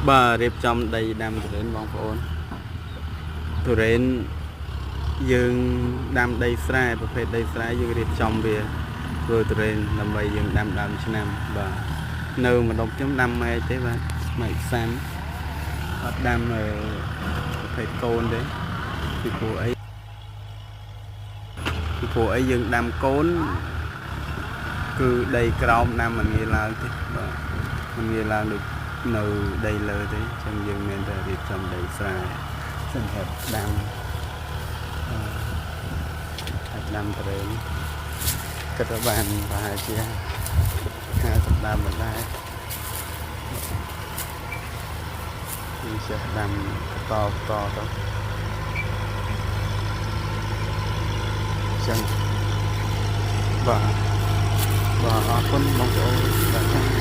បាទរៀបចំដីដាំទុរេនបងប្អូនទុរេនយើងដាំដីស្រែប្រភេទដីស្រែយើងរៀបចំវាធ្វើទុរេនដើម្បីយើងដាំដើមឆ្នាំបាទនៅម្ដុំខ្ញុំដាំមែកទេបាទមែកសាំអត់ដាំអឺប្រភេទកូនទេពីព្រោះអីពីព្រោះអីយើងដាំកូនគឺដីក្រោមដាំមិនងាយឡើងទេបាទមិនងាយឡើងដូចនៅដីលើទេអញ្ចឹងយើងមានតែរៀបចំដីស្រែសម្រាប់ដាំអឺអាចដាំទុរេនគិតថាបានប្រហែលជា50ដើមមិនដែរយើងចេះដាំបន្តបន្តទៅអញ្ចឹងបាទបាទអរគុណបងប្អូនបាទចាំ